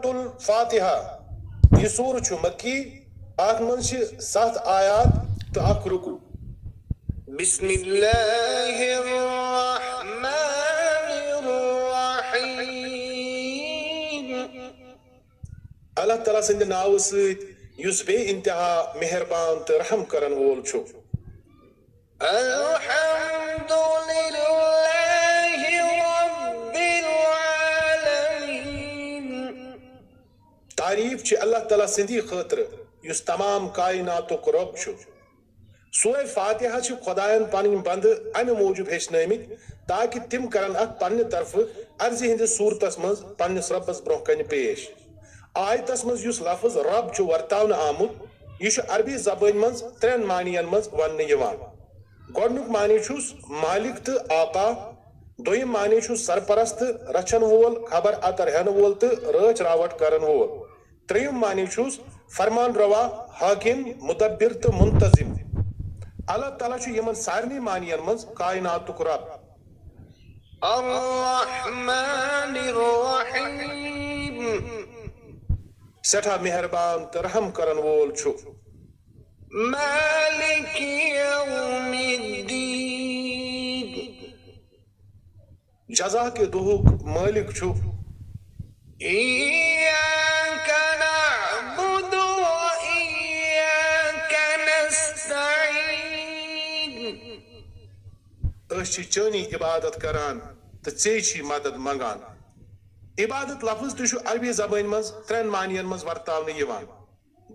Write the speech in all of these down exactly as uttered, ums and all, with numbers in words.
الفاتحہ۔ یہِ سورہ چھُ مکی، اَتھ منٛز چھِ ستھ آیات تہٕ اکھ رکوع۔ بسم اللہ الرحمن الرحیم۔ اللہ تعالیٰ سٕنٛدِ ناوٕ سۭتۍ، یُس بے انتہا مہربان تہٕ رحم کرن وول چھُ۔ الحمد للہ رب العالمین۔ تعریف چھِ اللہ تعالیٰ سٕنٛدی خٲطرٕ، یُس تمام کائناتُک رب چھُ۔ سورہ فاتحہ چھِ خۄدایَن پنٕنۍ بندٕ امہِ موٗجوٗب ہیٚچھنٲومٕتۍ تاکہ تِم کرن اتھ پننہِ طرفہٕ عرضہِ ہٕنٛدِس صورتس منٛز پننِس ربس برونٛہہ کنہِ پیش۔ آیتس منٛز یُس لفظ رب چھُ ورتاونہٕ آمُت، یہِ چھُ عربی زبٲنۍ منٛز ترٛٮ۪ن معنین منٛز وننہٕ یِوان۔ گۄڈنیُک معنی چھُس مالک تہٕ آقا، دوٚیِم معنی چھُس سرپرست، رچھن وول، خبر اتر ہٮ۪نہٕ وول تہٕ رٲچھ راوٹھ کرن وول۔ ترٛیٚیِم معنی چھُس فرمان روا، حاکم، مدبر تہٕ منتظم۔ اللہ تعالیٰ چھُ یِمن سارنٕے معنین منٛز کائناتُک رب۔ الرحمن الرحیم۔ سٮ۪ٹھاہ مہربان تہٕ رحم کرن وول چھُ۔ مالک یوم الدین۔ جزا کہِ دۄہُک مٲلِک چھُ۔ ایاک نعبد و ایاک نستعین۔ أسۍ چھِ چٲنی عبادت کران تہٕ ژے چھی مدد منگان۔ عبادت لفظ تہِ چھُ عربی زبٲنۍ منٛز ترٛٮ۪ن معنین منٛز ورتاونہٕ یِوان۔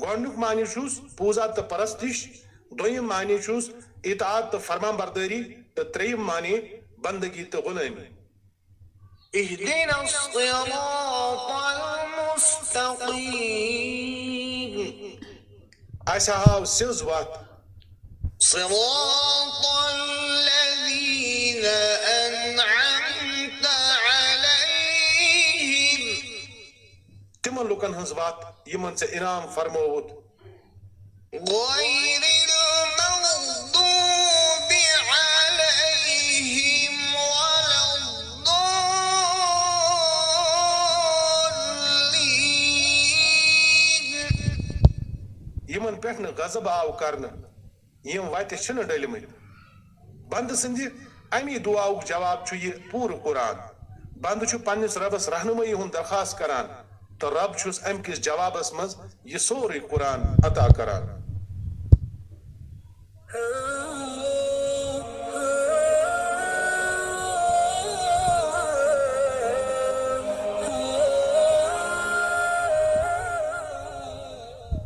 گۄڈنیُک معنی چھُس پوٗزا تہٕ پرستش، دوٚیِم معنی چھُس اطاعت تہٕ فرمان بردٲری، تہٕ ترٛیٚیِم معنی بندگی تہٕ غلٲمی۔ اہدنا الصراط المستقیم۔ اسہِ ہاو سیٚز وتھ۔ صراط الذین انعمت علیہم۔ تِمن لوٗکن ہٕنٛز وتھ یِمن ژےٚ انعام فرمووُتھ۔ غیر المغضوب علیہم ولا الضالین۔ یِمن پٮ۪ٹھ نہٕ غضب آو کرنہٕ، یِم وتہِ چھِنہٕ ڈٔلمٕتۍ۔ بندٕ سٕنٛدِ اَمی دُعاہُک جواب چھُ یہِ پوٗرٕ قرآن۔ بندٕ چھُ پننِس ربس رہنمٲیی ہُنٛد درخواست کران تہٕ رب چھُس اَمہِ کِس جوابس منٛز یہِ سورُے قرآن عطا کران۔